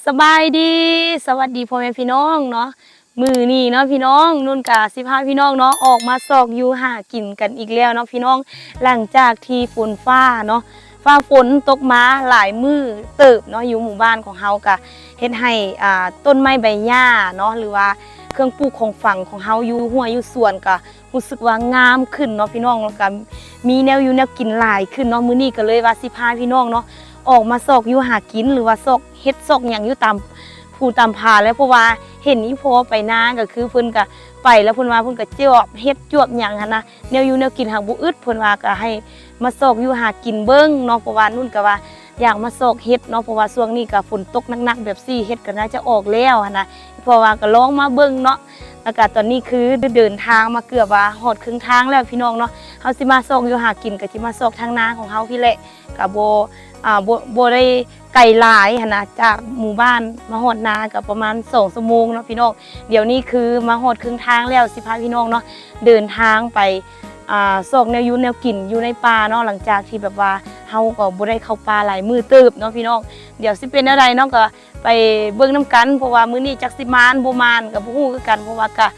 ສະບາຍດີ ສະຫວັດດີພໍ່ແມ່ພີ່ນ້ອງເນາະ. ມື້ນີ້ເນາະພີ່ນ້ອງ ນຸ່ນກະຊິພາພີ່ນ້ອງເນາະ ອອກມາຊອກຢູ່ຫາກິນກັນອີກແລ້ວເນາະພີ່ນ້ອງ. ຫຼັງຈາກທີ່ຝົນຟ້າເນາະ ຟ້າຝົນຕົກມາຫຼາຍມື້ເຕີບເນາະ ຢູ່ໝູ່ບ້ານຂອງເຮົາກະເຮັດໃຫ້ ອ່າ ຕົ້ນໄມ້ໃບຫຍ້າເນາະ ຫຼືວ່າເຄື່ອງປູກຂອງຝັງຂອງເຮົາຢູ່ຮົ້ວຢູ່ສວນກະ ຮູ້ສຶກວ່າງາມຂຶ້ນເນາະພີ່ນ້ອງ ແລ້ວກະມີແນວຢູ່ແນວກິນຫຼາຍຂຶ້ນເນາະ. ມື້ນີ້ກະເລີຍວ່າຊິພາພີ່ນ້ອງເນາະ ອອກມາຊອກຢູ່ຫາກິນ ຫຼືວ່າຊອກເຫັດຊອກຫຍັງຢູ່ຕາມພູຕາມຜາແຫຼະ ເພາະວ່າເຫັນອີ່ພໍ່ໄປນາ ກະຄືເພິ່ນກະໄປແລ້ວ ເພິ່ນວ່າເພິ່ນກະຈວບເຫັດຈວບຫຍັງຫັ້ນນະ ແນວຢູ່ແນວກິນຫາກບໍ່ອຶດ ເພິ່ນວ່າກະໃຫ້ມາຊອກຢູ່ຫາກິນເບິ່ງເນາະ ເພາະວ່ານຸ່ນກະວ່າຢາກມາຊອກເຫັດເນາະ ເພາະວ່າຊ່ວງນີ້ກະຝົນຕົກໜັກໆແບບຊີ້ ເຫັດກະໜ້າຈະອອກແລ້ວຫັ້ນນະ ເພາະວ່າກະລອງມາເບິ່ງເນາະ. ແລ້ວກະຕອນນີ້ຄືເດີນທາງມາເກືອບວ່າຮອດເຄິ່ງທາງແລ້ວພີ່ນ້ອງເນາະ. ເຮົາຊິມາຊອກຢູ່ຫາກິນ ກະຊິມາຊອກທາງນາຂອງເຮົາພີ້ແຫຼະ ກະບໍ່ ອ່າ ບໍ່ ບໍ່ໄດ້ໄກຫຼາຍຫັ້ນນະ ຈາກໝູ່ບ້ານມາຮອດນາກະປະມານສອງຊົ່ວໂມງເນາະພີ່ນ້ອງ. ດຽວນີ້ຄືມາຮອດເຄິ່ງທາງແລ້ວ ຊິພາພີ່ນ້ອງເນາະ ເດີນທາງໄປ ອ່າ ຊອກແນວຢູ່ແນວກິນຢູ່ໃນປ່າເນາະ ຫຼັງຈາກທີ່ແບບວ່າເຮົາກະບໍ່ໄດ້ເຂົ້າປ່າຫຼາຍມື້ເຕີບເນາະພີ່ນ້ອງ. ດຽວຊິເປັນແນວໃດເນາະ ກະ ໄປເບິ່ງນຳກັນ ເພາະວ່າມື້ນີ້ຈັກຊິມານບໍ່ມານກະບໍ່ຮູ້ຄືກັນ ເພາະວ່າກະ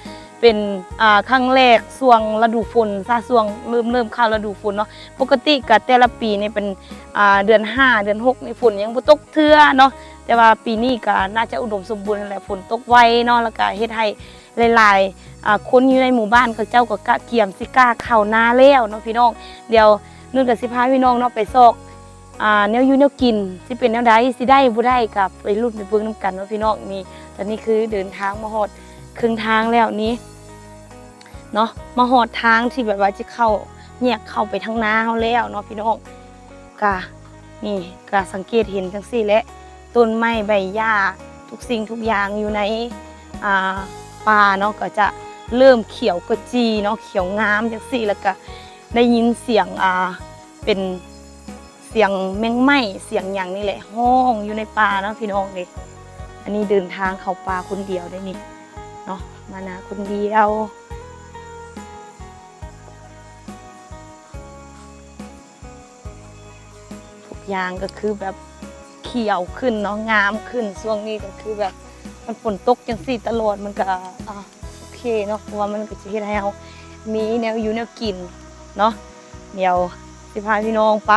ເປັນ ອ່າ ຄັ້ງແລກຊ່ວງລະດູຝົນຊະ ຊ່ວງເລີ່ມ ເລີ່ມເຂົ້າລະດູຝົນເນາະ. ປົກກະຕິກະແຕ່ລະປີນີ້ເປັນ ອ່າ ເດືອນຫ້າເດືອນຫົກນີ້ຝົນຍັງບໍ່ຕົກເທື່ອເນາະ ແຕ່ວ່າປີນີ້ກະໜ້າຈະອຸດົມສົມບູນຫັ້ນແຫຼະ ຝົນຕົກໄວເນາະ ແລ້ວກະເຮັດໃຫ້ຫຼາຍໆ ອ່າ ຄົນຢູ່ໃນໝູ່ບ້ານເຂົາເຈົ້າກະກະກຽມຊິກ້າເຂົ້ານາແລ້ວເນາະພີ່ນ້ອງ. ດຽວນຸ່ນກະຊິພາພີ່ນ້ອງເນາະໄປຊອກ ອ່າ ແນວຢູ່ແນວກິນ ຊິເປັນແນວໃດ ຊິໄດ້ບໍ່ໄດ້ ກະໄປລຸ້ນໄປເບິ່ງນຳກັນເນາະພີ່ນ້ອງ. ນີ້ ຕອນນີ້ຄືເດີນທາງມາຮອດເຄິ່ງທາງແລ້ວນີ້ເນາະ ມາຮອດທາງທີ່ແບບວ່າຈະເຂົ້າ ແຍກເຂົ້າໄປທາງນາເຮົາແລ້ວເນາະພີ່ນ້ອງ. ກະ ນີ້ກະສັງເກດເຫັນຈັ່ງຊີ້ແຫຼະ ຕົ້ນໄມ້ໃບຫຍ້າ ທຸກສິ່ງທຸກຢ່າງຢູ່ໃນ ອ່າ ປ່າເນາະ ກະຈະເລີ່ມຂຽວຂະຈີເນາະ ຂຽວງາມຈັ່ງຊີ້ ແລ້ວກະໄດ້ຍິນສຽງ ອ່າ ເປັນສຽງແມງໄມ້ ສຽງຫຍັງນີ້ແຫຼະ ຮ້ອງຢູ່ໃນປ່າເນາະພີ່ນ້ອງເດ. ອັນນີ້ເດີນທາງເຂົ້າປ່າຄົນດຽວເດ້ນີ້ເນາະ ມານາຄົນດຽວ. ທຸກຢ່າງກະຄືແບບຂຽວຂຶ້ນເນາະ ງາມຂຶ້ນ. ຊ່ວງນີ້ກະຄືແບບມັນຝົນຕົກຈັ່ງຊີ້ຕະຫຼອດ ມັນກະ ອ່າ ໂອເຄເນາະ ເພາະວ່າມັນກະຈະເຮັດໃຫ້ເຮົາມີແນວຢູ່ແນວກິນເນາະ. ດຽວຊິພາພີ່ນ້ອງໄປ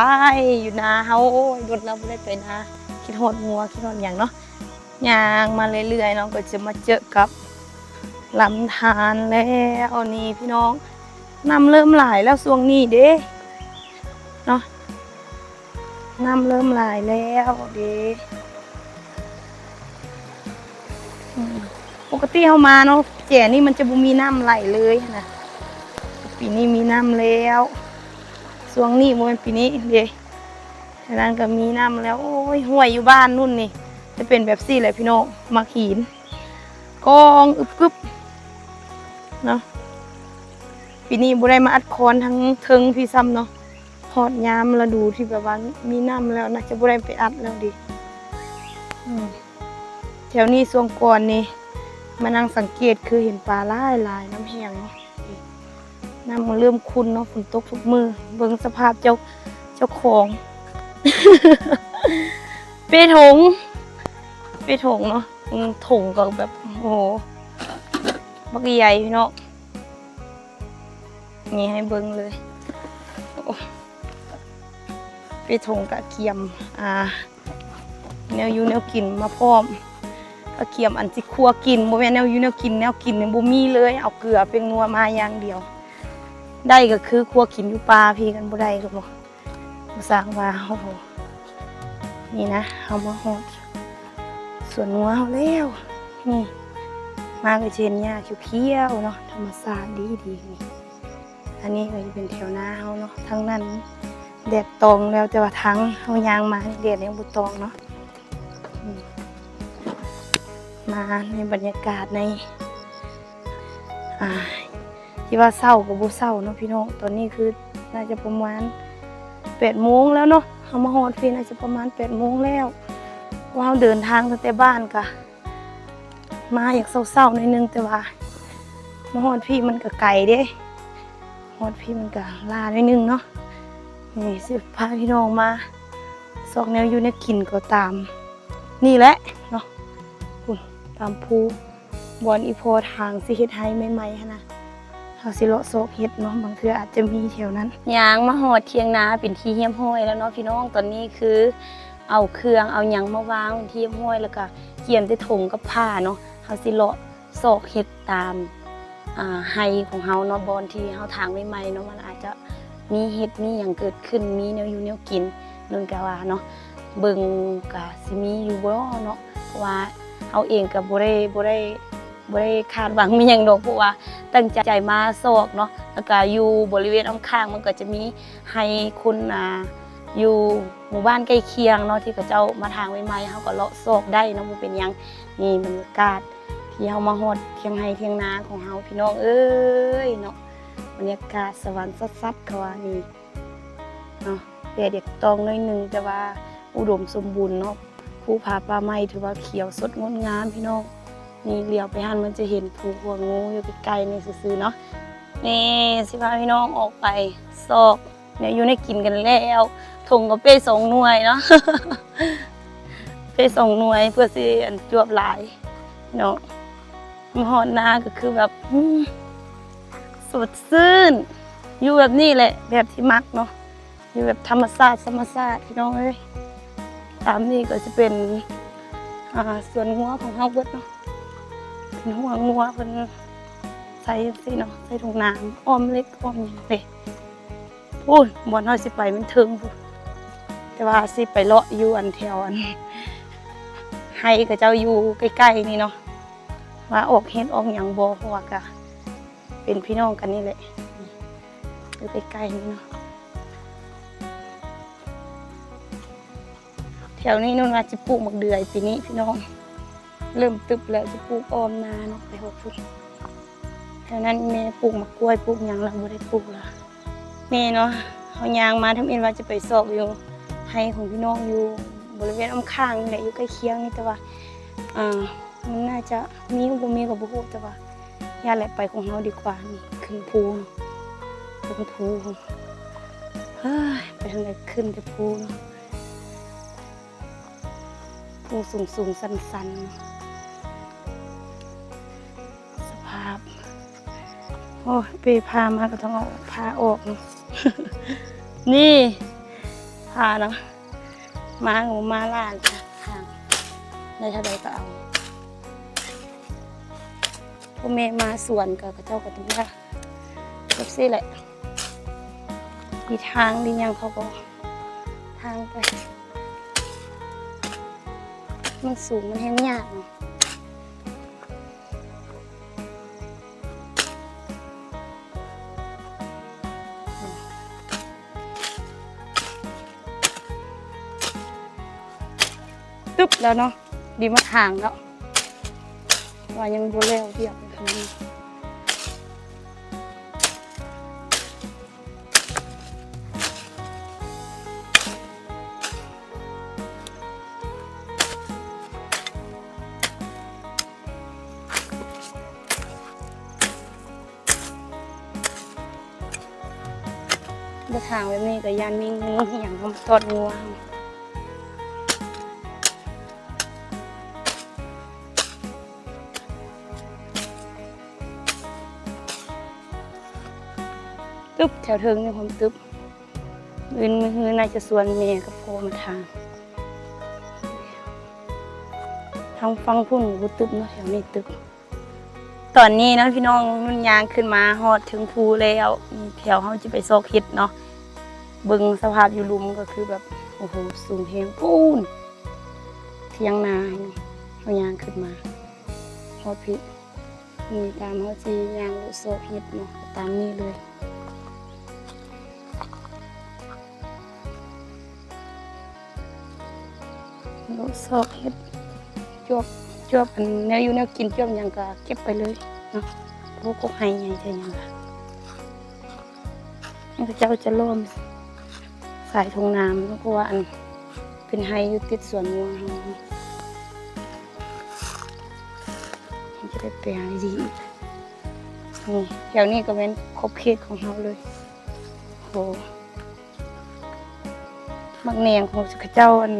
ຢູ່ນາເຮົາ ໂອ້ຍ ດົນແລ້ວບໍ່ໄດ້ໄປນາ ຄິດຮອດງົວ ຄິດຮອດຫຍັງເນາະ. ຍ່າງມາເລື້ອຍໆເນາະ ກະຈະມາເຈີກັບລຳທານແລ້ວນີ້ພີ່ນ້ອງ. ນ້ຳເລີ່ມຫຼາຍແລ້ວຊ່ວງນີ້ເດ້ເນາະ ນ້ຳເລີ່ມຫຼາຍແລ້ວເດ້. ອືມ ປົກກະຕິເຮົາມາເນາະ ແຈນີ້ມັນຈະບໍ່ມີນ້ຳໄຫຼເລີຍຫັ້ນນະ ປີນີ້ມີນ້ຳແລ້ວ ຊ່ວງນີ້ບໍ່ແມ່ນປີນີ້ເດ້ ທາງນັ້ນກະມີນ້ຳແລ້ວ. ໂອ້ຍ ຫ້ວຍຢູ່ບ້ານນຸ່ນນີ້ຈະເປັນແບບຊີ້ແຫຼະພີ່ນ້ອງ ໝາກຫີນກອງອຶບກຶບເນາະ. ປີນີ້ບໍ່ໄດ້ມາອັດຄອນທາງເທິງພີ້ຊ້ຳເນາະ ຮອດຍາມລະດູທີ່ແບບວ່າມີນ້ຳແລ້ວ ໜ້າຈະບໍ່ໄດ້ໄປອັດແລ້ວເດ. ອືມ ແຖວນີ້ຊ່ວງກ່ອນນີ້ມານັ່ງສັງເກດຄືເຫັນປາຫຼາຍໆ ນ້ຳແຫ້ງເນາະ ນ້ຳມັນເລີ່ມຂຸ່ນເນາະ ຝົນຕົກທຸກມື້. ເບິ່ງສະພາບເຈົ້າ ເຈົ້າຂອງ ເປ້ຖົງ ເປ້ຖົງເນາະ. ອືມ ຖົງກະແບບ ໂອ້ໂຫ ບັກໃຫຍ່ພີ່ນ້ອງ ນີ້ໃຫ້ເບິ່ງເລີຍ. ໂອ້ ເປ້ຖົງກະກຽມ ອ່າ ແນວຢູ່ແນວກິນມາພ້ອມ ກະກຽມອັນຊິຄົວກິນ ບໍ່ແມ່ນແນວຢູ່ແນວກິນ ແນວກິນນີ້ບໍ່ມີເລີຍ ເອົາເກືອແປ້ງນົວມາຢ່າງດຽວ. ໄດ້ກະຄືຄົວກິນຢູ່ປ່າພີ້ ຄັນບໍ່ໄດ້ກະບໍ່ ບໍ່ສ້າງວ່າ. ໂອ້ໂຫ ນີ້ນະ ເຮົາມາຮອດສວນງົວເຮົາແລ້ວ ນີ້ ມາກະຈະເຫັນຫຍ້າຂຽວໆເນາະ ທຳມະຊາດດີໆ. ນີ້ ອັນນີ້ກະຈະເປັນແຖວນາເຮົາເນາະ ທາງນັ້ນແດດຕອງແລ້ວ ແຕ່ວ່າທາງເຮົາຍ່າງມານີ້ແດດຍັງບໍ່ຕອງເນາະ. ອືມ ມາໃນບັນຍາກາດໃນ ອ່າ ທີ່ວ່າເຊົ້າກະບໍ່ເຊົ້າເນາະພີ່ນ້ອງ ຕອນນີ້ຄືໜ້າຈະປະມານແປດໂມງແລ້ວເນາະ ເຮົາມາຮອດພີ້ໜ້າຈະປະມານແປດໂມງແລ້ວ ເພາະເຮົາເດີນທາງຕັ້ງແຕ່ບ້ານກະມາຢາກເຊົ້າໆໜ້ອຍໜຶ່ງ ແຕ່ວ່າມາຮອດພີ້ມັນກະໄກເດ້ ຮອດພີ້ມັນກະລ້າໜ້ອຍໜຶ່ງເນາະ. ນີ້ຊິພາພີ່ນ້ອງມາຊອກແນວຢູ່ແນວກິນກະຕາມ ນີ້ແຫຼະເນາະ ພຸ້ນ ຕາມພູ ບ່ອນອີ່ພໍ່ທາງຊິເຮັດໄຮ່ໃໝ່ໆຫັ້ນນະ ເຮົາຊິເລາະຊອກເຫັດເນາະ ບາງເທື່ອອາດຈະມີແຖວນັ້ນ. ຍ່າງມາຮອດຖຽງນາເປັນທີ່ຮຽບຮ້ອຍແລ້ວເນາະພີ່ນ້ອງ. ຕອນນີ້ຄືເອົາເຄື່ອງເອົາຫຍັງມາວາງເປັນທີ່ຮຽບຮ້ອຍ ແລ້ວກະກຽມແຕ່ຖົງກັບຜ້າເນາະ. ເຮົາຊິເລາະ ຊອກເຫັດຕາມ ອ່າ ໄຮ່ຂອງເຮົາເນາະ ບ່ອນທີ່ເຮົາຖາງໃໝ່ໆເນາະ ມັນອາດຈະມີເຫັດມີຫຍັງເກີດຂຶ້ນ ມີແນວຢູ່ແນວກິນ ນຸ່ນກະວ່າເນາະ ເບິ່ງກະຊິມີຢູ່ບໍ່ເນາະ ເພາະວ່າເຮົາເອງກະບໍ່ໄດ້ ບໍ່ໄດ້ ບໍ່ໄດ້ຄາດຫວັງມີຫຍັງດອກ ເພາະວ່າຕັ້ງໃຈມາຊອກເນາະ ແລ້ວກະຢູ່ບໍລິເວນອ້ອມຂ້າງ ມັນກະຈະມີໄຮ່ຄົນ ອ່າ ຢູ່ໝູ່ບ້ານໃກ້ຄຽງເນາະ ທີ່ເຂົາເຈົ້າມາຖາງໃໝ່ໆ ເຮົາກະເລາະຊອກໄດ້ເນາະ ບໍ່ເປັນຫຍັງ. ນີ້ບັນຍາກາດ ທີ່ເຮົາມາຮອດຖຽງໄຮ່ຖຽງນາຂອງເຮົາ ພີ່ນ້ອງເອີຍເນາະ ບັນຍາກາດສະຫວັນຊັດໆ ເຂົາວ່ານີ້ເນາະ ແດດຢາກຕ້ອງໜ້ອຍໜຶ່ງ ແຕ່ວ່າອຸດົມສົມບູນເນາະ ພູຜາປ່າໄມ້ຖືວ່າຂຽວສົດງົດງາມ ພີ່ນ້ອງ. ນີ້ຫຼຽວໄປຫັ້ນມັນຈະເຫັນພູຫົວງູຢູ່ໃກ້ໆນີ້ຊື່ໆເນາະ. ນີ້ຊິພາພີ່ນ້ອງອອກໄປຊອກ ແນວຢູ່ແນວກິນກັນແລ້ວ ຖົງກະເປ້ສອງໜ່ວຍເນາະ ເປ້ສອງໜ່ວຍ ເພື່ອຊິ ອັນ ຈວບຫຼາຍເນາະ. ມາຮອດນາກະຄືແບບ ອືມ ສົດຊື່ນ ຢູ່ແບບນີ້ແຫຼະ ແບບທີ່ມັກເນາະ ຢູ່ແບບທຳມະຊາດ ທຳມະຊາດ ພີ່ນ້ອງເອີຍ. ຕາມນີ້ກະຊິເປັນ ອ່າ ສວນງົວຂອງເຮົາເບິດເນາະ ເປັນຫົວງົວ ເພິ່ນໃສ່ຈັ່ງຊີ້ເນາະ ໃສ່ຖົງນ້ຳ ອ້ອມເຫຼັກ ອ້ອມຫຍັງເດ້. ພຸ້ນ ບ່ອນເຮົາຊິໄປມັນເທິງພຸ້ນ ແຕ່ວ່າຊິໄປເລາະຢູ່ ອັນ ແຖວ ອັນ ໄຮ່ເຂົາເຈົ້າຢູ່ໃກ້ໆນີ້ເນາະ ວ່າອອກເຫັດອອກຫຍັງບໍ່ ເພາະວ່າກະເປັນພີ່ນ້ອງກັນນີ້ແຫຼະ ຢູ່ໃກ້ໆນີ້ເນາະ. ແຖວນີ້ນຸ່ນວ່າຊິປູກໝາກເດືອຍປີນີ້ ພີ່ນ້ອງ ເລີ່ມຕຶບແລ້ວ ຊິປູກອ້ອມນາເນາະ ໄປຮອດພຸ້ນ. ແຖວນັ້ນແມ່ປູກໝາກກ້ວຍ ປູກຫຍັງລະ ບໍ່ໄດ້ປູກລະ ແມ່ເນາະ. ເຮົາຍ່າງມາທຳອິດວ່າຈະໄປຊອກຢູ່ໄຮ່ຂອງພີ່ນ້ອງ ຢູ່ບໍລິເວນອ້ອມຂ້າງນີ້ແຫຼະ ຢູ່ໃກ້ຄຽງນີ້ ແຕ່ວ່າ ອ່າ ມັນໜ້າຈະມີ ບໍ່ມີກະບໍ່ຮູ້ ແຕ່ວ່າຢ້ານແຫຼະ ໄປຂອງເຮົາດີກວ່າ. ນີ້ຂຶ້ນພູ ຂຶ້ນພູ ເຮີ້ຍ ໄປທາງໃດຂຶ້ນແຕ່ພູເນາະ. ພູສູງໆ ຊັນໆ ສະພາບ ໂອ້ຍ ເປ້ພາມາກະຕ້ອງເອົາຜ້າອອກເນາະ. ນີ້ ພາເນາະ ມາກະບໍ່ມາຫຼາຍ ທາງໄດ້ເທົ່າໃດກະເອົາ. ພໍ່ແມ່ມາສວນກະ ເຂົາເຈົ້າກະຕ້ອງວ່າ ແບບຊີ້ແຫຼະ ມີທາງມີຫຍັງເຂົາກະທາງໄປ ມັນສູງມັນແຮ່ງຍາກ. ຕຶບແລ້ວເນາະ ດີມາທາງແລ້ວ ວ່າຍັງບໍ່ແລ້ວວຽກ. ເດີນທາງແບບນີ້ກະຢ້ານມີງູອີ່ຫຍັງມາຕອດງົວ. ຕຶບ ແຖວເທິງນີ້ ໂຮມຕຶບ ອື່ນມື້ຮືໜ້າຈະຊວນແມ່ກັບພໍ່ມາທາງ. ທາງຝັ່ງພຸ້ນບໍ່ຕຶບເນາະ ແຖວນີ້ຕຶບ. ຕອນນີ້ເນາະພີ່ນ້ອງ ນຸ່ນຍ່າງຂຶ້ນມາຮອດເທິງພູແລ້ວ ແຖວເຮົາຈະໄປຊອກເຫັດເນາະ. ເບິ່ງສະພາບຢູ່ລຸ່ມກະຄືແບບ ໂອ້ໂຫ ສູງແຮງ ປູ້ນ ຖຽງນາ. ເຮົາຍ່າງຂຶ້ນມາຮອດພີ້ ນີ້ຕາມເຮົາຊິຍ່າງເລາະຊອກເຫັດເນາະ ຕາມນີ້ເລີຍ. ເລາະຊອກເຫັດ ຈວບ ຈວບອັນແນວຢູ່ແນວກິນ ຈວບຫຍັງກະເກັບໄປເລີຍເນາະ. ໂອ້ ກົກໄຮ່ໃຫຍ່ແທ້ຫຍັງກະ ເຂົາເຈົ້າຈະລ້ອມສາຍທົ່ງນ້ຳເນາະ ເພາະວ່າອັນ ເປັນໄຮ່ຢູ່ຕິດສວນງົວເຮົາ ເຮົາຈະໄດ້ໄປຫາດີອີກ. ນີ້ ແຖວນີ້ກະແມ່ນຂອບເຂດຂອງເຮົາເລີຍ. ໂອ້ ໝາກແໜງຂອງເຂົາເຈົ້າ ອັນ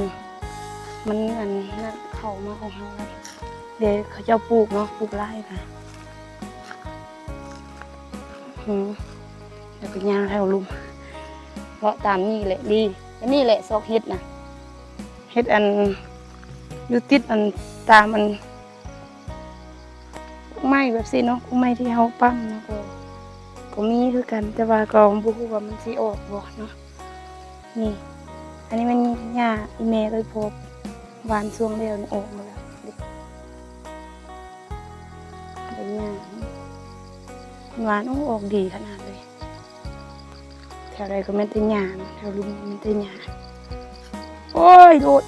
ມັນ ອັນນັ້ນ ເຂົ້າມາຂອງເຮົາແລ້ວ ເດ ເຂົາເຈົ້າປູກເນາະ ປູກຫຼາຍນະ. ອືມ ແລ້ວກໍຍ່າງແຖວລຸ່ມ ເລາະຕາມນີ້ແຫຼະ ດີ ອັນນີ້ແຫຼະຊອກເຫັດນະ ເຫັດອັນ ຢູ່ຕິດອັນ ຕາມອັນ ກົກໄມ້ແບບຊີ້ເນາະ ກົກໄມ້ທີ່ເຮົາປ້ຳເນາະ ກໍ ກໍມີຄືກັນ ແຕ່ວ່າກໍບໍ່ຮູ້ວ່າມັນຊິອອກບໍ່ເນາະ. ນີ້ ອັນນີ້ແມ່ນຫຍ້າອີ່ແມ່ເລີຍ ເພາະຫວ່ານຊ່ວງແລ້ວນີ້ອອກໝົດແລ້ວ ເປັນຫຍ້າ ຫວ່ານ ໂອ້ ອອກດີຂະໜາດເລີຍ. ແຖວໃດກໍແມ່ນແຕ່ຫຍ້າ ແຖວລຸ່ມແມ່ນແຕ່ຫຍ້າ. ໂອ້ຍ ໂດດ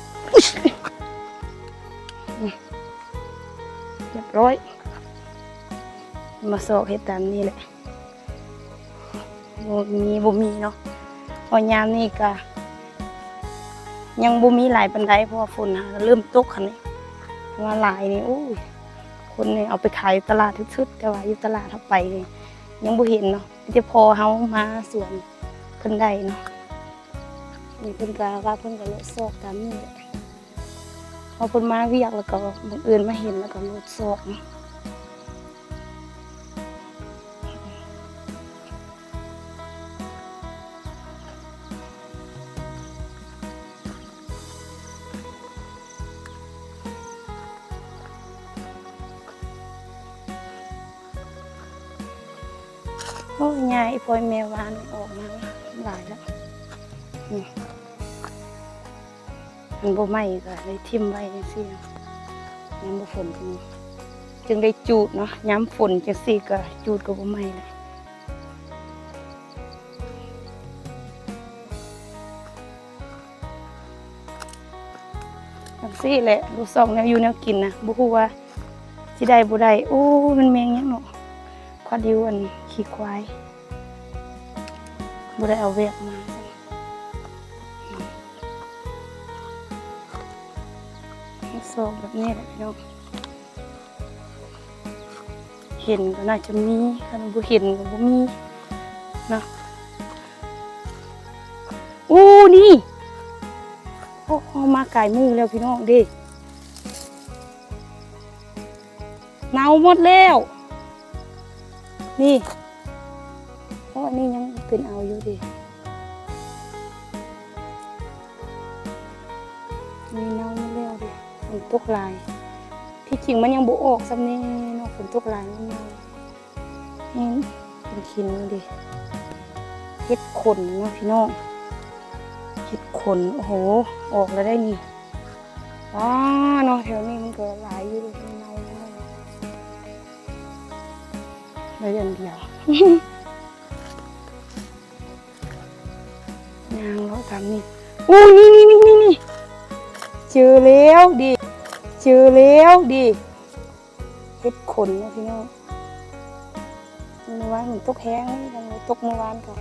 ຮຽບຮ້ອຍ ມາຊອກເຮັດຕາມນີ້ແຫຼະ. ບໍ່ມີ ບໍ່ມີເນາະ ເພາະຍາມນີ້ກະຍັງບໍ່ມີຫຼາຍປານໃດ ເພາະວ່າຝົນຫາກະເລີ່ມຕົກຫັ້ນນີ້ ວ່າຫຼາຍນີ້ ໂອ້ຍ ຄົນນີ້ເອົາໄປຂາຍຢູ່ຕະຫຼາດເທິດໆ ແຕ່ວ່າຢູ່ຕະຫຼາດເຮົາໄປນີ້ຍັງບໍ່ເຫັນເນາະ ມີແຕ່ພໍເຮົາມາສວນເພິ່ນໄດ້ເນາະ. ນີ້ເພິ່ນກະວ່າເພິ່ນກະເລາະຊອກຕາມນີ້ແຫຼະ ເພາະເພິ່ນມາວຽກແລ້ວກໍບັງເອີນມາເຫັນ ແລ້ວກໍເລາະຊອກເນາະ. ໂອ້ຍ ຍາອີ່ພໍ່ອີ່ແມ່ຫວ່ານອອກມາຫຼາຍແລ້ວ ນີ້ ມັນບໍ່ໄໝ້ກໍໄດ້ຖິ້ມໄວ້ຈັ່ງຊີ້ ຍາມບໍ່ຝົນຈຶ່ງ ຈຶ່ງໄດ້ຈູດເນາະ ຍາມຝົນຈັ່ງຊີ້ກໍຈູດກໍບໍ່ໄໝ້ແຫຼະ. ຈັ່ງຊີ້ແຫຼະ ເລາະຊອກແນວຢູ່ແນວກິນນະ ບໍ່ຮູ້ວ່າຊິໄດ້ບໍ່ໄດ້. ໂອ້ ມັນແມງຫຍັງເນາະ ຄວັດຢູ່ອັນຂີ້ຄວາຍ ບໍ່ໄດ້ເອົາແວກມາ. ເລາະຊອກແບບນີ້ແຫຼະພີ່ນ້ອງ. ເຫັນກໍໜ້າຈະມີ ຄັນບໍ່ເຫັນກໍບໍ່ມີເນາະ. ໂອ້ ນີ້ ໂອ້ ເຮົາມາກາຍມືແລ້ວພີ່ນ້ອງເດ້ ເນົ່າໝົດແລ້ວ ນີ້. ໂອ້ ອັນນີ້ຍັງເປັນເອົາຢູ່ເດ້ ນີ້ເນົ່າໝົດແລ້ວເດ້ ຝົນຕົກຫຼາຍ. ທີ່ຈິງມັນຍັງບໍ່ອອກສ່ຳນີ້ເນາະ ຝົນຕົກຫຼາຍມັນເນົ່າ. ນີ້ເປັນຂີ້ໜູເດ້ ເຫັດຂົນເນາະພີ່ນ້ອງ ເຫັດຂົນ. ໂອ້ໂຫ ອອກແລ້ວໄດ໋ນີ້ ວ້າເນາະ ແຖວນີ້ມັນກໍຫຼາຍຢູ່ເດ້ ເນົ່າ ໄດ້ອັນດຽວ. ຍ່າງເລາະຕາມນີ້ ໂອ້ ນີ້ໆໆໆ ເຈີແລ້ວເດ້ ເຈີແລ້ວເດ້ ເຫັດຂົນເນາະພີ່ນ້ອງ. ມື້ວານຝົນຕົກແຮງເດ້ ຕົກມື້ວານກໍ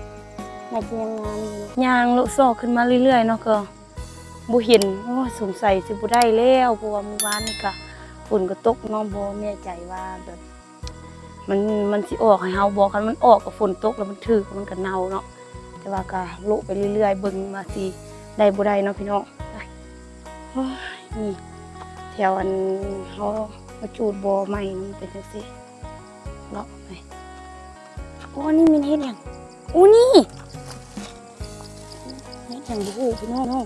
ໜ້າຈະຍັງງາມຢູ່. ຍ່າງເລາະຊອກຂຶ້ນມາເລື້ອຍໆເນາະ ກໍບໍ່ເຫັນ. ໂອ້ ສົງໄສຊິບໍ່ໄດ້ແລ້ວ ເພາະວ່າມື້ວານນີ້ກະຝົນກໍຕົກເນາະ ບໍ່ແນ່ໃຈວ່າແບບ ມັນ ມັນຊິອອກໃຫ້ເຮົາບໍ່ ຄັນມັນອອກກໍຝົນຕົກແລ້ວມັນຖືກ ມັນກໍເນົ່າເນາະ. ແຕ່ວ່າກໍເລາະໄປເລື້ອຍໆ ເບິ່ງວ່າຊິໄດ້ບໍ່ໄດ້ເນາະພີ່ນ້ອງ. ໂອ້ຍ ນີ້ແຖວອັນເຮົາມາຈູດບໍ່ໃໝ່ ມັນເປັນຈັ່ງຊີ້ ເລາະໄປ. ໂອ້ ນີ້ແມ່ນເຫັດຫຍັງ? ໂອ້ ນີ້ເຫັດຫຍັງບໍ່ຮູ້ພີ່ນ້ອງ ນີ້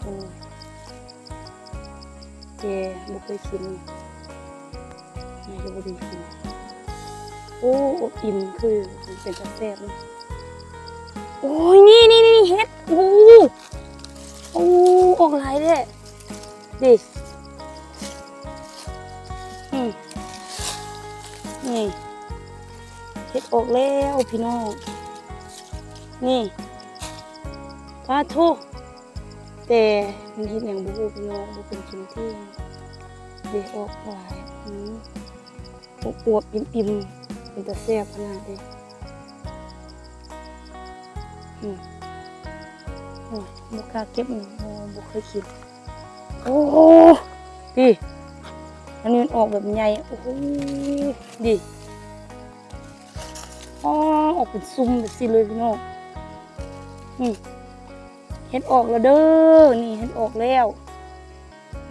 ໂອ້ ແຕ່ບໍ່ເຄີຍກິນ ໜ້າຈະບໍ່ໄດ້ກິນ. ໂອ້ ອົບອີ່ມ ຄືເປັນຕາແຊບເນາະ. ໂອ້ຍ ນີ້ໆໆ ເຫັດ ໂອ້ ໂອ້ ອອກຫຼາຍແທ້ ນີ້ ອືມ ນີ້ ເຫັດອອກແລ້ວພີ່ນ້ອງ ນີ້ ປາໂທ້ ແຕ່ມັນເຮັດຫຍັງບໍ່ຮູ້ພີ່ນ້ອງ ບໍ່ເປັນກິນຕິ ເດ ອອກຫຼາຍ ອືມ ອວບໆ ອີ່ມໆ ເປັນຕາແຊບຂະໜາດເດ. ອືມ ໂອ້ຍ ບໍ່ກ້າເກັບ ບໍ່ ບໍ່ເຄີຍກິນ. ໂອ້ ນີ້ ອັນນີ້ມັນອອກແບບໃຫຍ່ ໂອ້ໂຫ ນີ້ ອໍ ອອກເປັນຊຸ່ມແບບຊີ້ເລີຍພີ່ນ້ອງ. ອືມ ເ ເຫັດອອກແລ້ວເດີ ນີ້ເຫັດອອກແລ້ວ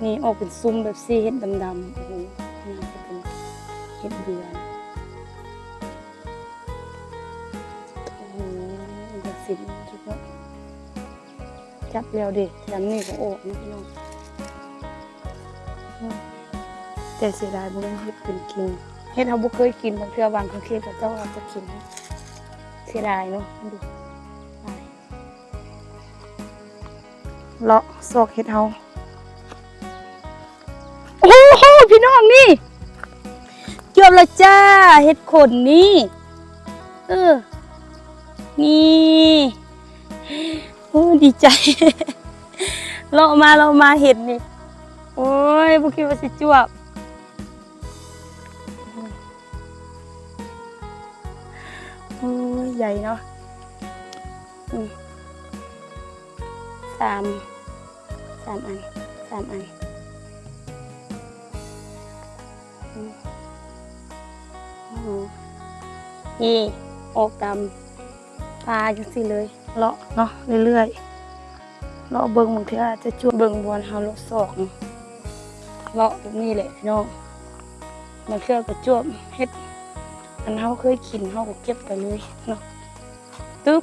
ນີ້ອອກເປັນຊຸ່ມແບບຊີ້ ເຫັດດຳໆ ໂອ້ໂຫ ນີ້ເປັນເຫັດເດືອນ ໂອ້ໂຫ ເປັນສິນເນາະ ຈັບແລ້ວເດ້ ດຳນີ້ກໍອອກເນາະພີ່ນ້ອງ ອືມ ແຕ່ເສຍດາຍບໍ່ມີເຫັດເປັນກິນ ເຫັດເຮົາບໍ່ເຄີຍກິນ ບາງເທື່ອບາງເຂດເຂົາເຈົ້າອາດຈະກິນ ເສຍດາຍເນາະ ເບິ່ງດູ ເລາະຊອກເຫັດເຮົາ ໂອ້ໂຫ ພີ່ນ້ອງນີ້ ຈວບແລ້ວຈ້າ ເຫັດຂົນນີ້ ເອີ ນີ້ ໂອ້ ດີໃຈ ເລາະມາ ເລາະມາເຫັນນີ້ ໂອ້ຍ ບໍ່ຄິດວ່າຊິຈວບ ໂອ້ຍ ໃຫຍ່ເນາະ ອືມ ສາມ ສາມອັນ ສາມອັນ ອືມ ນີ້ ອອກຕາມປ່າຈັ່ງຊີ້ເລີຍ ເລາະເນາະ ເລື້ອຍໆ ເລາະເບິ່ງ ບາງເທື່ອອາດຈະຈວບ ເບິ່ງບ່ອນເຮົາເລາະຊອກ ເລາະແບບນີ້ແຫຼະເນາະ ບາງເທື່ອກໍຈວບເຫັດ ອັນເຮົາເຄີຍກິນ ເຮົາກໍເກັບໄປເລີຍເນາະ ຕຶບ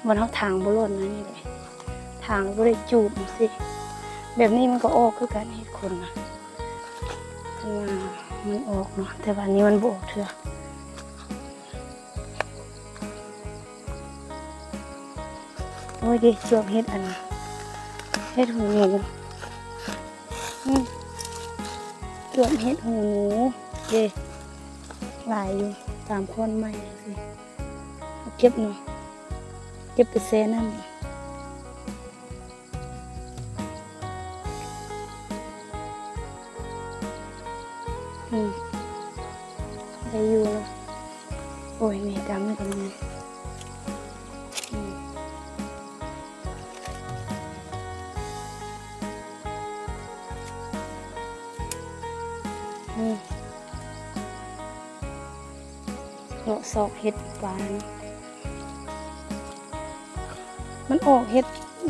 ບ່ອນເຮົາຖາງບໍ່ຫຼົ່ນ ອັນນີ້ແຫຼະ ຖາງບໍ່ໄດ້ຈູດຈັ່ງຊີ້ ແບບນີ້ມັນກໍອອກຄືກັນ ເຫັດຂົນນະ ຄືວ່າມັນອອກເນາະ ແຕ່ວ່າອັນນີ້ມັນບໍ່ອອກເທື່ອ. ໂອ້ຍ ເດ້ ຈວບເຫັດອັນ ເຫັດຫູໜູ ອືມ ຈວບເຫັດຫູໜູ ເດ້ ຫຼາຍຢູ່ ຕາມຂອນໄມ້ ເອົາເກັບເນາະ ເກັບໄປແຊ່ນ້ຳ. ອືມ ໄດ້ຢູ່ເນາະ ໂອ້ຍ ນີ້ດຳນີ້ກໍມີ ອືມ ອືມ. ເລາະຊອກເຫັດປ່ານະ ມັນອອກເຫັດ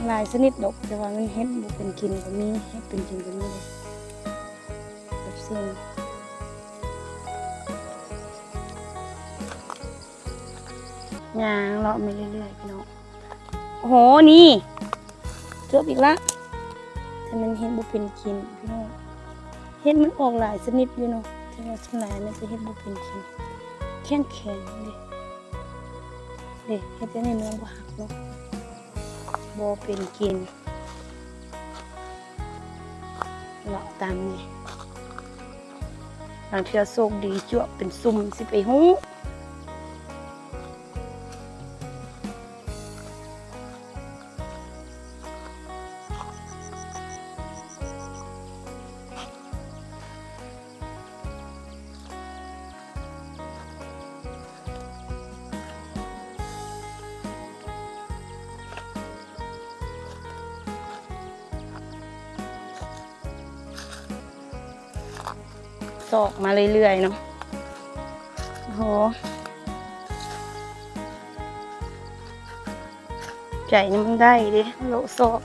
ຫຼາຍຊະນິດດອກ ແຕ່ວ່າມັນເຫັດບໍ່ເປັນກິນກໍມີ ເຫັດເປັນກິນກໍມີເດ້ ແບບຊີ້ ຍ່າງເລາະມາເລື້ອຍໆ ພີ່ນ້ອງ. ໂອ້ໂຫ ນີ້ ເກືອບອີກລະ ແຕ່ມັນເຫັດບໍ່ເປັນກິນພີ່ນ້ອງ ເຫັດມັນອອກຫຼາຍຊະນິດຢູ່ເນາະ ແຕ່ວ່າສ່ວນຫຼາຍມັນຈະເຫັດບໍ່ເປັນກິນ ແຂງໆ ເດ້ ເດ້ ເຫັດແບບນີ້ມັນບໍ່ຫັກເນາະ ບໍ່ເປັນກິນ ເລາະຕາມນີ້ ບາງເທື່ອໂຊກດີຈວບເປັນຊຸ່ມ ຊິໄປຮູ້. ຊອກມາເລື້ອຍໆ ເນາະ ໂອ້ໂຫ ໃຈມັນໄດ້ເດ້ ເລາະຊອກ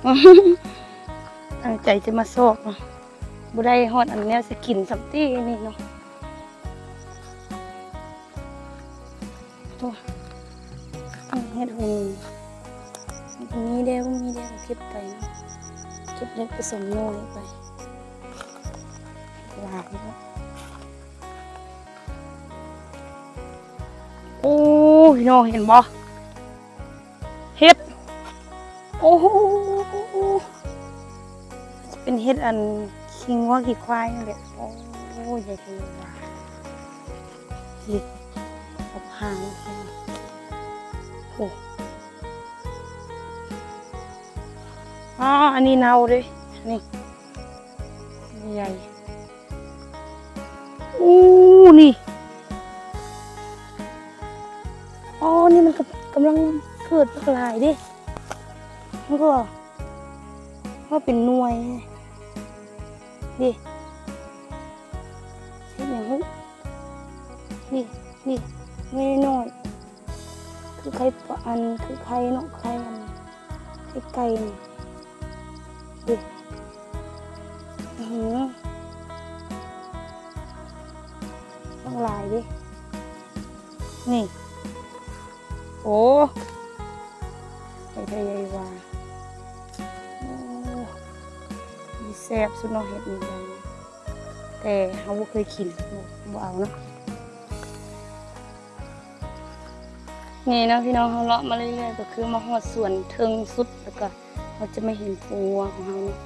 ຕັ້ງໃຈຈະມາຊອກ ບໍ່ໄດ້ຮອດອັນແນວຊິກິນຊ້ຳຕິນີ້ເນາະ. ໂອ້ ເຫັດຫູ ມີແດ່ ມີແດ່ ເກັບໄປເນາະ ເກັບເລັກປະສົມນ້ອຍໄປ ຫຼາຍເນາະ ໂອ້ ພີ່ນ້ອງເຫັນບໍ່? ເຫັດ ໂອ້ໂຫ ເປັນເຫັດອັນຂີ້ງົວຂີ້ຄວາຍນັ້ນແຫຼະ ໂອ້ ໃຫຍ່ເຖິງວ່າ ນີ້ ກັບຫາງ ໂອ້ ອໍ ອັນນີ້ເນົ່າເດ້ ນີ້ ໃຫຍ່ ອູ້ ນີ້ ອໍ ນີ້ມັນກຳ ກຳລັງເກີດບັກຫຼາຍເດ້ ມັນກໍວ່າເປັນໜ່ວຍເດ້ ເຫັນຫຍັງຫື ນີ້ ນີ້ ໜ່ວຍນ້ອຍ ຄືໄຂ່ປະ ອັນ ຄືໄຂ່ເນາະ ໄຂ່ອັນ ໃກ້ໆ ນີ້ ເດ້ ອື ບັກຫຼາຍເດ້ ນີ້ ໂອ້ ໃຫຍ່ແທ້ໃຫຍ່ວ່າ ໂອ້ ນີ້ແຊບສຸດເນາະ ເຫັດນີ້ ແຕ່ເຮົາບໍ່ເຄີຍກິນ ບໍ່ ບໍ່ເອົາເນາະ. ນີ້ເນາະພີ່ນ້ອງ ເຮົາເລາະມາເລື້ອຍໆ ກໍຄືມາຮອດສວນເທິງສຸດ ແລ້ວກໍເຮົາຈະມາເຫັນຝູງງົວຂອງເຮົາເນາະ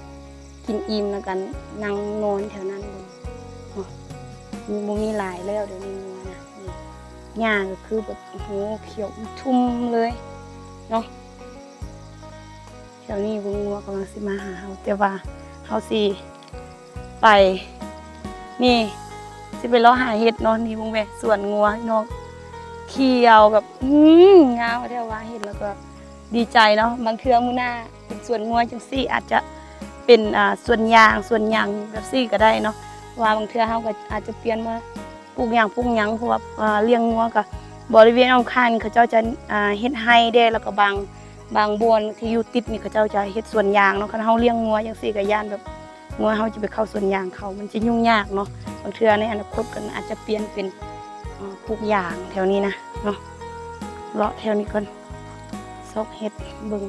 ກິນອີ່ມແລ້ວກໍນັ່ງນອນແຖວນັ້ນເລີຍເນາະ. ມີ ບໍ່ມີຫຼາຍແລ້ວ ດຽວນີ້ງົວນະ ນີ້ ຫຍ້າກໍຄືແບບ ໂອ້ໂຫ ຂຽວອຸທຸມເລີຍເນາະ. ແຖວນີ້ເບິ່ງງົວກຳລັງຊິມາຫາເຮົາ ແຕ່ວ່າເຮົາຊິໄປ ນີ້ ຊິໄປເລາະຫາເຫັດເນາະ. ນີ້ເບິ່ງແມ້ ສວນງົວເນາະ ຂຽວແບບ ອື ງາມແທ້ວ່າ ເຫັນແລ້ວກໍດີໃຈເນາະ. ບາງເທື່ອມື້ໜ້າເປັນສວນງົວຈັ່ງຊີ້ ອາດຈະເປັນ ອ່າ ສວນຢາງ ສວນຫຍັງແບບຊີ້ກໍໄດ້ເນາະ ເພາະວ່າບາງເທື່ອເຮົາກໍອາດຈະປ່ຽນມາ ປູກຫຍັງ ປູກຫຍັງ ເພາະວ່າ ອ່າ ລ້ຽງງົວກະ ບໍລິເວນອ້ອມຂ້າງນີ້ ເຂົາເຈົ້າຈະ ອ່າ ເຮັດໄຮ່ແດ່ ແລ້ວກໍບາງ ບາງບ່ອນທີ່ຢູ່ຕິດນີ້ ເຂົາເຈົ້າຈະເຮັດສວນຢາງເນາະ. ຄັນເຮົາລ້ຽງງົວຈັ່ງຊີ້ ກະຢ້ານແບບງົວເຮົາຈະໄປເຂົ້າສວນຢາງເຂົາ ມັນຈະຫຍຸ້ງຍາກເນາະ. ບາງເທື່ອໃນອະນາຄົດກໍອາດຈະປ່ຽນເປັນ ອ່າ ປູກຢາງແຖວນີ້ນະເນາະ. ເລາະແຖວນີ້ກ່ອນ ຊອກເຫັດເບິ່ງ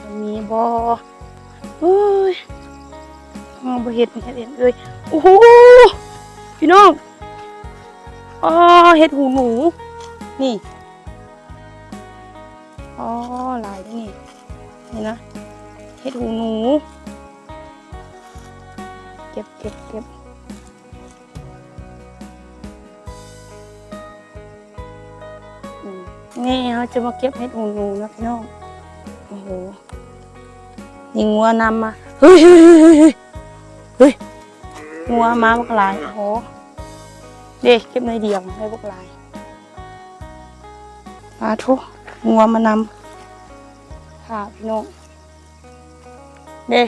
ວ່າມີບໍ່. ໂອ້ຍ ເຮົາບໍ່ເຫັນ ເຫັດເອງເອີຍ. ໂອ້ໂຫ ພີ່ນ້ອງ ອໍ ເຫັດຫູໜູ ນີ້ ອໍ ຫຼາຍເດ້ນີ້ ນີ້ນະ ເຫັດຫູໜູ. ເກັບ ເກັບ ເກັບ. ອືມ ນີ້ເຮົາຈະມາເກັບເຫັດຫູໜູນະພີ່ນ້ອງ. ໂອ້ໂຫ ມີງົວນຳມາ ເຮີ້ຍ ງົວມາບັກຫຼາຍ. ໂອ້ໂຫ ເດ້ ເກັບໜ້ອຍດຽວໄດ້ບັກຫຼາຍ. ປາໂທ້ ງົວມານຳ ພາພີ່ນ້ອງ ເດ້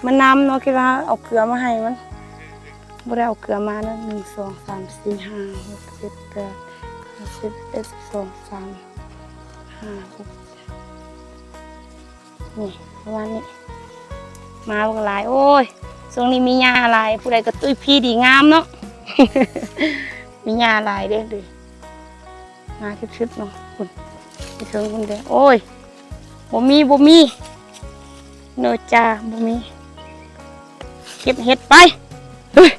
ມານຳເນາະ. ຄິດວ່າເອົາເກືອມາໃຫ້ມັນ ບໍ່ໄດ້ເອົາເກືອມາເນາະ. ໜຶ່ງ ສອງ ສາມ ສີ່ ຫ້າ ຫົກ ເຈັດ ແປດ ເກົ້າ ສິບ ສິບເອັດ ສິບສອງ ສິບສາມ ສິບຫ້າ ສິບຫົກ ນີ້ປະມານນີ້ ມາບັກຫຼາຍ. ໂອ້ຍ ຊ່ວງນີ້ມີຫຍ້າຫຼາຍ ຜູ້ໃດກໍຕຸ້ຍພີດີງາມເນາະ ມີຫຍ້າຫຼາຍເດ້ ເດ້. ມາຊຶບໆເນາະ ພຸ້ນ ໄປເທິງພຸ້ນເດ້. ໂອ້ຍ ບໍ່ມີ ບໍ່ມີ ໂນຈາ ບໍ່ມີ. ເກັບເຫັດໄປ ເຮີ້ຍ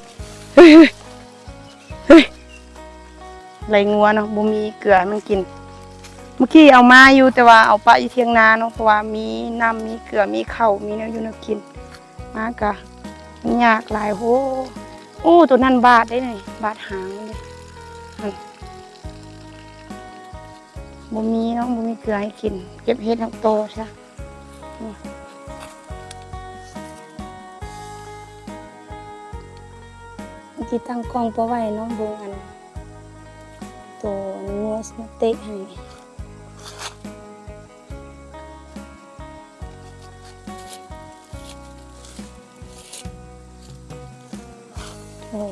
ເຮີ້ຍ ເຮີ້ຍ ເຮີ້ຍ ໄລ່ງົວເນາະ ບໍ່ມີເກືອໃຫ້ມັນກິນ. ເມື່ອກີ້ເອົາມາຢູ່ ແຕ່ວ່າເອົາປະຢູ່ຖຽງນາເນາະ ເພາະວ່າມີນ້ຳ ມີເກືອ ມີເຂົ້າ ມີແນວຢູ່ແນວກິນ. ມາກະມັນຍາກຫຼາຍ. ໂຫ ໂອ້ ໂຕນັ້ນບາດເດ້ນີ້ ບາດຫາງມັນເດ້ ຫັ້ນ ບໍ່ມີເນາະ ບໍ່ມີເກືອໃຫ້ກິນ. ເກັບເຫັດເຮົາຕໍ່ຊະ. ອືມ ເມື່ອກີ້ຕັ້ງກ້ອງບໍ່ໄຫວເນາະ ເບິ່ງອັນ ໂຕອັນງົວຊິມາເຕະໃຫ້. ໂອ້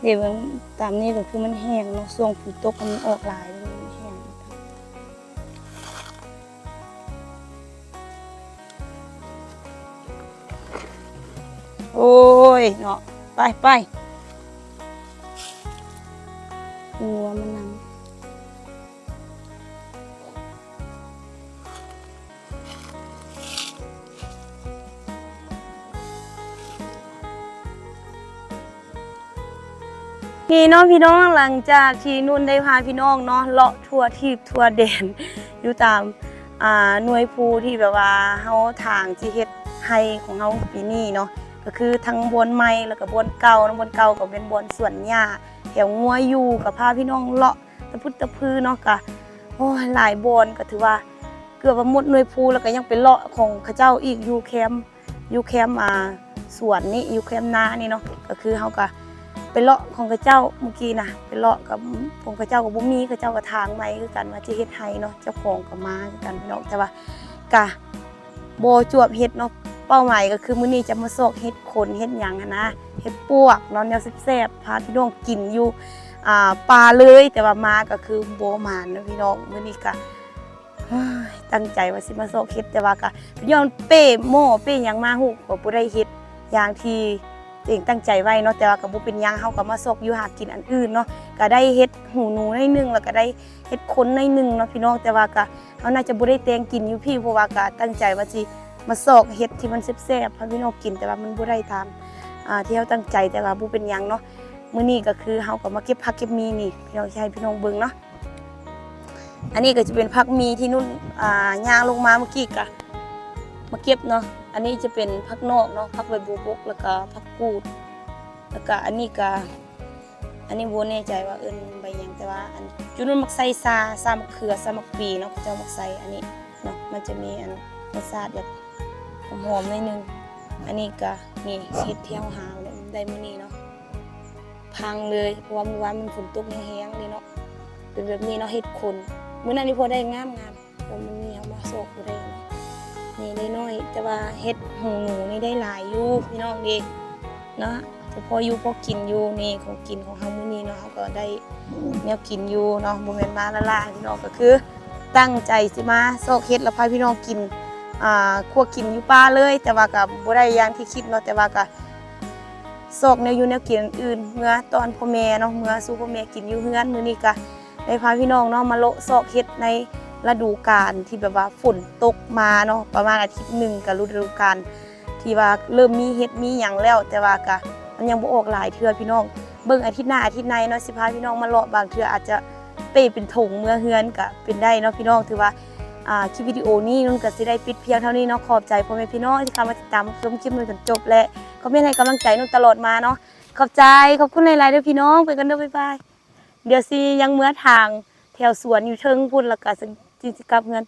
ເດ ເບິ່ງຕາມນີ້ກໍຄືມັນແຫ້ງເນາະ ຊ່ວງຝົນຕົກມັນອອກຫຼາຍ ມັນແຫ້ງ. ໂອ້ຍເນາະ ໄປ ໄປ ງົວມານຳ. ນີ້ເນາະພີ່ນ້ອງ ຫຼັງຈາກທີ່ນຸ່ນໄດ້ພາພີ່ນ້ອງເນາະ ເລາະທົ່ວທີບທົ່ວແດນ ຢູ່ຕາມ ອ່າ ໜ່ວຍພູທີ່ແບບວ່າເຮົາຖາງຊິເຮັດໄຮ່ຂອງເຮົາປີນີ້ເນາະ ກໍຄືທັງບ່ອນໃໝ່ ແລ້ວກໍບ່ອນເກົ່າເນາະ. ບ່ອນເກົ່າກໍເປັນບ່ອນສວນຫຍ້າ ແຖວງົວຢູ່ ກໍພາພີ່ນ້ອງເລາະ ຕະພຶດຕະພືເນາະ ກະ ໂອ້ຍ ຫຼາຍບ່ອນ ກະຖືວ່າເກືອບວ່າໝົດໜ່ວຍພູ ແລ້ວກະຍັງໄປເລາະຂອງເຂົາເຈົ້າອີກ ຢູ່ແຄມ ຢູ່ແຄມ ອ່າ ສວນນີ້ ຢູ່ແຄມນານີ້ເນາະ. ກະຄືເຮົາກະໄປເລາະຂອງເຂົາເຈົ້າມື້ກີ້ນະ ໄປເລາະກັບຂອງເຂົາເຈົ້າກະບໍ່ມີ ເຂົາເຈົ້າກະຖາງໃໝ່ຄືກັນ ວ່າຈະເຮັດໄຮ່ເນາະ ເຈົ້າຂອງກະມາຄືກັນເນາະ ແຕ່ວ່າກະ ບໍ່ຈວບເຮັດເນາະ. ເປົ້າໝາຍກໍຄືມື້ນີ້ຈະມາຊອກເຫັດຂົນເຫັດຫຍັງຫັ້ນນະ ເຫັດປວກເນາະ ແນວແຊບໆ ພາພີ່ນ້ອງກິນຢູ່ ອ່າ ປ່າເລີຍ ແຕ່ວ່າມາກໍຄືບໍ່ໝານເນາະພີ່ນ້ອງ. ມື້ນີ້ກໍ ເຮີ້ຍ ຕັ້ງໃຈວ່າຊິມາຊອກເຫັດ ແຕ່ວ່າກະຍ້ອນເປ້ໝໍ້ເປ້ຫຍັງມາ ເຮົາກະບໍ່ໄດ້ເຮັດຢ່າງທີ່ຕົວເອງຕັ້ງໃຈໄວ້ເນາະ. ແຕ່ວ່າກະບໍ່ເປັນຫຍັງ ເຮົາກະມາຊອກຢູ່ຫາກິນອັນອື່ນເນາະ ກະໄດ້ເຫັດຫູໜູໜ້ອຍໜຶ່ງ ແລ້ວກະໄດ້ເຫັດຂົນໜ້ອຍໜຶ່ງເນາະພີ່ນ້ອງ. ແຕ່ວ່າກະ ເຮົາໜ້າຈະບໍ່ໄດ້ແຕ່ງກິນຢູ່ພີ້ ເພາະວ່າກະຕັ້ງໃຈວ່າຊິມາຊອກເຫັດທີ່ມັນແຊບໆໃຫ້ພີ່ນ້ອງກິນ ແຕ່ວ່າມັນບໍ່ໄດ້ຕາມ ອ່າ ທີ່ເຮົາຕັ້ງໃຈ. ແຕ່ວ່າບໍ່ເປັນຫຍັງເນາະ ມື້ນີ້ກະຄືເຮົາກະມາເກັບຜັກເກັບໝີ່ນີ້ ພີ່ນ້ອງ ຊິໃຫ້ພີ່ນ້ອງເບິ່ງເນາະ. ອັນນີ້ກະຈະເປັນຜັກໝີ່ທີ່ນຸ່ນ ອ່າ ຍ່າງລົງມາເມື່ອກີ້ກະມາເກັບເນາະ. ອັນນີ້ຈະເປັນຜັກນອກເນາະ ຜັກໃບບົວບົກ ແລ້ວກະຜັກກູດ ແລ້ວກະອັນນີ້ກະ ອັນນີ້ບໍ່ແນ່ໃຈວ່າເອີ້ນໃບຫຍັງ ແຕ່ວ່າອັນຢູ່ນັ້ນມັກໃສ່ຊາ ຊາໝາກເຂືອ ຊາໝາກປີເນາະ ເຂົາເຈົ້າມັກໃສ່ອັນນີ້ເນາະ. ມັນຈະມີອັນ ລົດຊາດແບບຫອມໆໜ້ອຍໜຶ່ງ. ອັນນີ້ກະ ນີ້ເຫັດທີ່ເຮົາຫາໄດ້ມື້ນີ້ເນາະ ພັງເລີຍ ເພາະວ່າມື້ວານມັນຝົນຕົກແຮງໆເດ້ເນາະ. ເປັນແບບນີ້ເນາະ ເຫັດຂົນ ມື້ນັ້ນນີ້ພໍໄດ້ງາມໆ ແຕ່ມື້ນີ້ເຮົາມາຊອກບໍ່ໄດ້ເນາະ. ນີ້ໄດ້ໜ້ອຍ ແຕ່ວ່າເຫັດຫູໜູນີ້ໄດ້ຫຼາຍຢູ່ພີ່ນ້ອງເດເນາະ ຈະພໍຢູ່ພໍກິນຢູ່. ນີ້ຂອງກິນຂອງເຮົາມື້ນີ້ເນາະ ເຮົາກະໄດ້ແນວກິນຢູ່ເນາະ ບໍ່ແມ່ນມາລ້າໆ ພີ່ນ້ອງ. ກະຄືຕັ້ງໃຈຊິມາຊອກເຫັດ ແລ້ວພາພີ່ນ້ອງກິນ ອ່າ ຄົວກິນຢູ່ປ່າເລີຍ ແຕ່ວ່າກະບໍ່ໄດ້ຢ່າງທີ່ຄິດເນາະ ແຕ່ວ່າກະ ຊອກແນວຢູ່ແນວກິນອື່ນ ເມືອຕ້ອນພໍ່ແມ່ເນາະ ເມືອສູ່ພໍ່ແມ່ກິນຢູ່ເຮືອນ. ມື້ນີ້ກະໄດ້ພາພີ່ນ້ອງເນາະ ມາເລາະຊອກເຫັດໃນລະດູການທີ່ແບບວ່າຝົນຕົກມາເນາະ ປະມານອາທິດໜຶ່ງກະລະດູການທີ່ວ່າເລີ່ມມີເຫັດມີຫຍັງແລ້ວ ແຕ່ວ່າກະມັນຍັງບໍ່ອອກຫຼາຍເທື່ອພີ່ນ້ອງ. ເບິ່ງອາທິດໜ້າອາທິດໃນເນາະ ຊິພາພີ່ນ້ອງມາເລາະ ບາງເທື່ອອາດຈະເປ້ເປັນຖົງເມືອເຮືອນກະເປັນໄດ້ເນາະພີ່ນ້ອງ. ຖືວ່າ ອ່າ ຄລິບວິດີໂອນີ້ນຸ່ນກະຊິໄດ້ປິດພຽງເທົ່ານີ້ເນາະ. ຂອບໃຈພໍ່ແມ່ພີ່ນ້ອງທີ່ເຂົ້າມາຕິດຕາມຮັບຊົມຄລິບນຸ່ນຈົນຈົບ ແລະ ຄອມເມັນໃຫ້ກຳລັງໃຈນຸ່ນຕະຫຼອດມາເນາະ. ຂອບໃຈ ຂອບຄຸນຫຼາຍໆເດີພີ່ນ້ອງ ໄປກ່ອນເດີ ບາຍບາຍ. ດຽວຊິຍັງເມືອທາງແຖວສວນຢູ່ເທິງພຸ້ນ ແລ້ວກະຊິ ຊິກັບເຮືອນ.